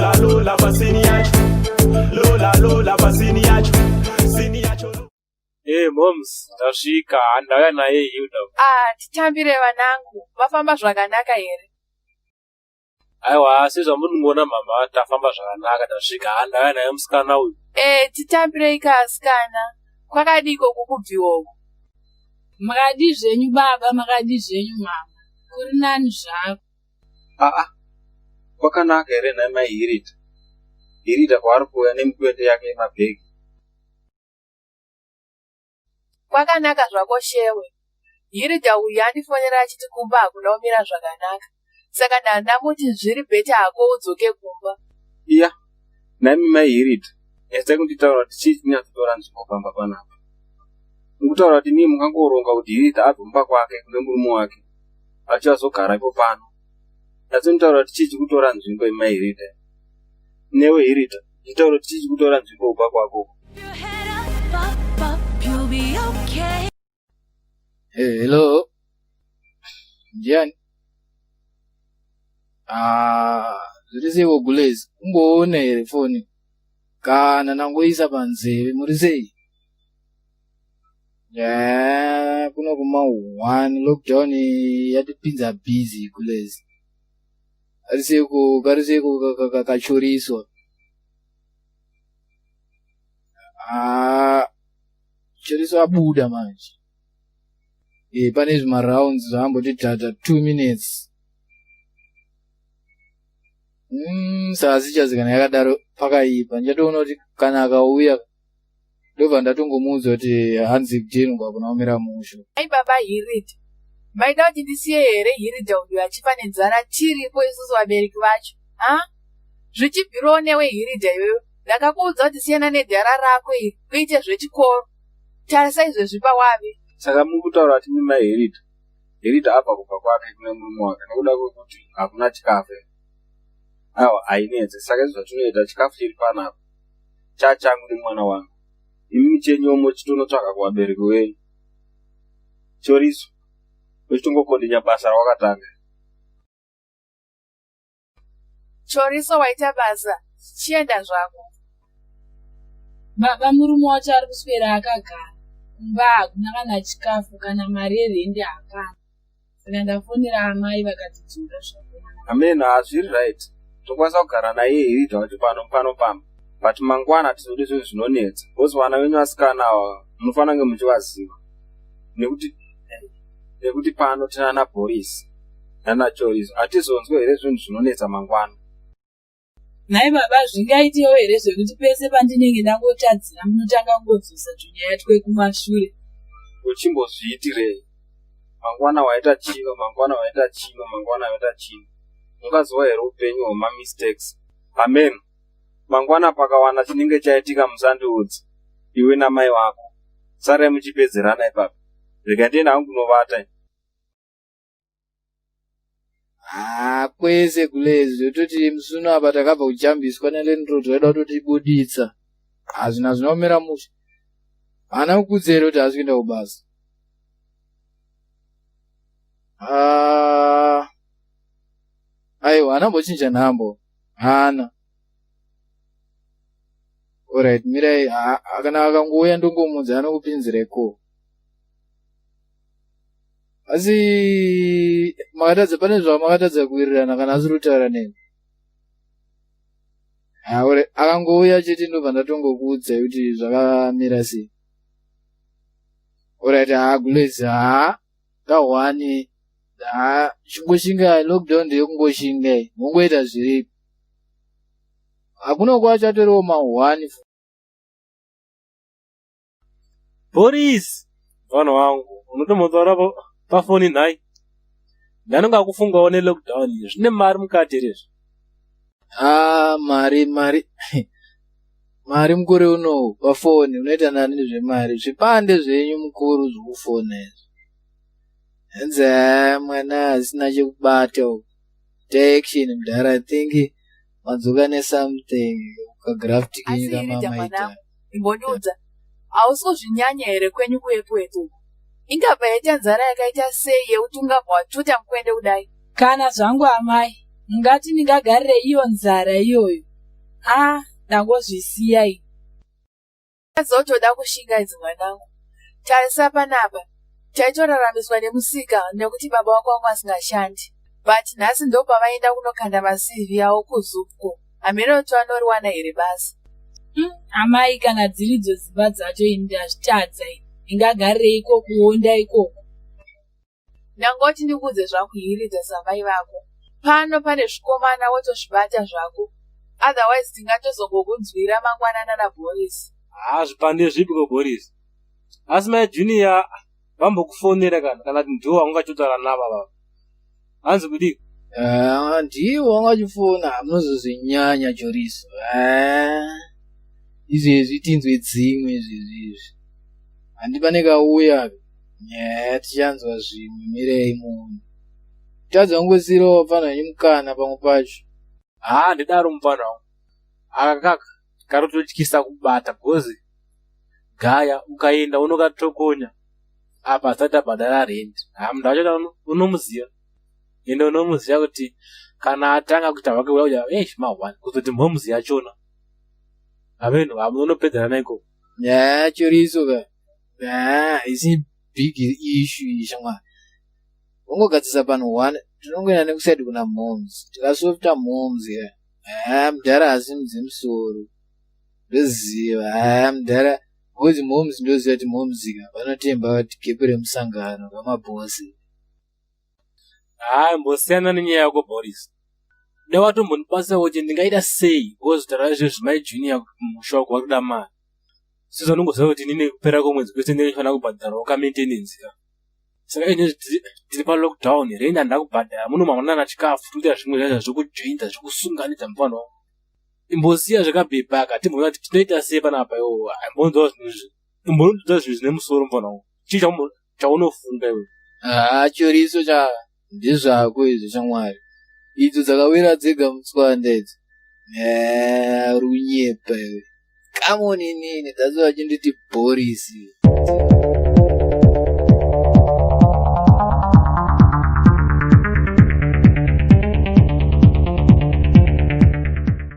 Lola lola pasini yacho. Lola lola pasini yacho. Sini yacho. Hey moms, ndasvika ndauya naye Hilda. Ah, titambire vanangu. Vafamba zvakanaka here? Aiwa, sezvamunongoona mama, tafamba zvakanaka tasvika. Ah, ndauya naye musikana uyu. Eh, titambirei ka asikana. Kwakadiko kukubviwa uku? Makadii zvenyu baba, makadii zvenyu mama. Kuri nani zvako. Aa, kwakanaka here nhai mai Hirita? Hirita kwaari kuuya nemikwende yake yemabhegi. Kwakanaka zvako Shewe. Hilda uyu andifonera achiti kumba hakuna kumira zvakanaka. Saka ndandamuti zviri better hako udzoke kumba. Iya, nhaimi mai Hilda, nyatsai kunditaura kuti chii chinyatsotora nzvimbo pamba panapa. Mukutaura kuti mii mukangoronga kuti Hilda abve kumba kwake kune murume wake achazogara ipo pano. Nyatsonditaura kuti chii chikutora nzvimbo imai Hilda. Newe Hilda, nditaura kuti chii chikutora nzvimbo kumba kwako. Hey, hello. Ndiani? Ah, zviri seiko gulezi? Kungoona here foni? Kana nangoisa panzeve, muri sei? Yeah, kuno kuma one lockdown yatipinza busy gulezi. Kari seiko, kari seiko kachoriswa. Ah, choriso abuda manje e, pane zvimarounds zvaamboti tata two minutes mm, sasi kana yakadaro pakaipa ndichatoona kuti kana akauya ndobva ndatongomuudza kuti hanzi kujenungwa hakuna kumira musho Ai baba Hirid. Maida kuti ndisiye here Hilda uyu achifa nenzara tiripo isusu vabereki vacho? Ha? Zvichibvirawo newe Hilda iwewe. Ndakakuudza kuti siyana nedhara rako iri uite zvechikoro. Tarisa izvezvi pawave. Saka muri kutaura kuti mai Hilda. Hilda abva kubva kwake kune murume wake nekuda kwekuti hakuna chikafu here? Aiwa hainetse. Saka izvo zvatinoita chikafu chiri panapa chachangu nemwana wangu. Imi chenyu mochitonotsvaga kuvabereki venyu. Choriso uchitongokondinya basa rawakatanga. Choriso waita basa, chienda zvako. Baba murume wacho ari kuswera akagara kumba hakuna kana chikafu kana mari yerendi hapana. Saka ndafonera amai vakati dzoka zvako. Amen, hazviri right. Tokwanisa kugara naye Hilda wacho pano pano pamba. But mangwana hatizodi zvinhu zvinonetsa. Because vana venyu vasikana ava munofanira kunge muchivaziva. Nekuti nekuti pano tinana Boris nana Chorizo. Hatizonzwe here zvinhu zvinonetsa mangwana. Nhai baba zvingaitewo here zvekuti pese pandinenge ndangotadzira munotanga kungodzosa tunyaya twekumashure? Uchimbozviitirei? Mangwana waita chino, mangwana waita chino, mangwana waita chino. Ungaziva here upenyu hwemamistakes? Amen. Mangwana pakawana chinenge chaitika musandiudze. Iwe namai vako. Sarai muchipedzerana ipapo. Rega ndiende hangu kunovata. Haa kwese kulezi zvototi musuno apa takabva kujambiswa nelandlord vaida kutotibuditsa hazvina hazvina kumira mushe haana kukudza here kuti haasi kuenda kubasa ah, aiwa haana mbochinja nhambo haana orit mirai kana akangouya ndongomudza anokupinzirai ko asi makatadza pane zvamakatadza kuwirirana kana asiri kutaura neni Haure akangouya chete ndobva ndatongokuudzai kuti zvakamira sei. Alright, haa gulezi haa kahwani haa chingoshingai lockdown ndeyekungoshingai mongoita zviripo. Hakuna kwachatoriwo mahwani. Boris, mwana wangu, unotombotaura pafoni nhai? Ndanonga akufungawo nelockdown iyi. Zvine mari mukati here izvi? Ah, mari mari mari mukore unowu pafoni unoita nani nezvemari zvipande zvenyu mukuru zvekufona izvi hanzi haa mwana asina chekubata uku ita action mudhara i think madzoka nesomething kagraft kenyu kamamaita Imbondiudza, hausi kuzvinyanya here kwenyu kuEpworth uko? Ingabva yaita nzara yakaita sei yekuti ungabva watuta mukwende kudai? Kana zvangu amai, mungati ndingagarire iyo nzara iyoyo? A ndangozvisiya ini. Azotoda kushinga idzi mwanangu. Tarisa panapa. Taitoraramiswa nemusika nekuti baba wako wanga asingashandi. But nhasi ndopavaenda kunokanda maCV avo kuZupco. Hameno kuti vanoriwana here basa. Amai kana dziridzo dzimba dzacho ini ndazvitadza ini. Ndingagarirei iko kuonda ikoko. Ndangoti ndikuudze zvangu Hilda samai vako. Pano pane zvikomana wotozvibata zvako. Otherwise tingatozongokunzwira mangwanana naBoris. Haa zvipande zvipiko Boris? Asi mai Junior vambokufonera kana kuti ndiwo wanga uchotaura navo baba. Hanzi kudii? Ah, ndiwo wanga uchifona munozozvinyanya Chorizo. Ah, izvezvi tinzwe dzimwe izvezvi izvi. Handi pane kauya nyaya tichanzwa zvimwe mirei muone. Tadza kungosiyirawo vapfana venyu mukana pamwe pacho. Haa ndidaro mufana wangu. Aka kaka karototyisa kubata because gaya ukaenda unokatokonya apa asati abhadhara rent. Haa munhu wacho unomuziva. Ende unomuziva kuti kana atanga kuita hwake kuda kudya eish mahwani kuzoti mhomuzi yachona. Hameno unopedzana naikoko. Nyaya Chorizo ka. Ah, isi big issue iyi shamwari. Ungogadzisa panhu one tinongoenda nekuside kuna moms. Tikasofta moms ya. Ah, mudhara asimudze musoro. Ndoziva. Ah, mudhara because moms ndoziva kuti moms ka vanotemba kuti gepe remusangano vamabhosi. Haa mbosiyana nenyaya yako Boris. Dai watombondibatsira kuti ndingaita sei because taura izvezvi mai Junior musha wako wakuda mari. Sezvo unongoziva kuti inini kupera kwemwedzi kwese ndinofanira kubhadharawo kamaintenance ka. Saka izvezvi tiri palockdown rent handina kubhadhara muno hamuna na chikafu tiri kuita zvimwe zvacho zvekujoinza zvekusunganidza mufana wangu. Imbosiya zvakabhebha aka timboona kuti tinoita sei panapa iwo. Imbonzwa zvinhu izvi. Imbonzwa zvinhu zvine musoro mufana wangu. Chii chaunofunga iwe? Ah, Chorizo cha ndezvako izvo shamwari. Idzo dzakawira dzega mutswanda idzo. Eh, uri kunyepa iwe. Come on inini, that's why vachinditi Boris.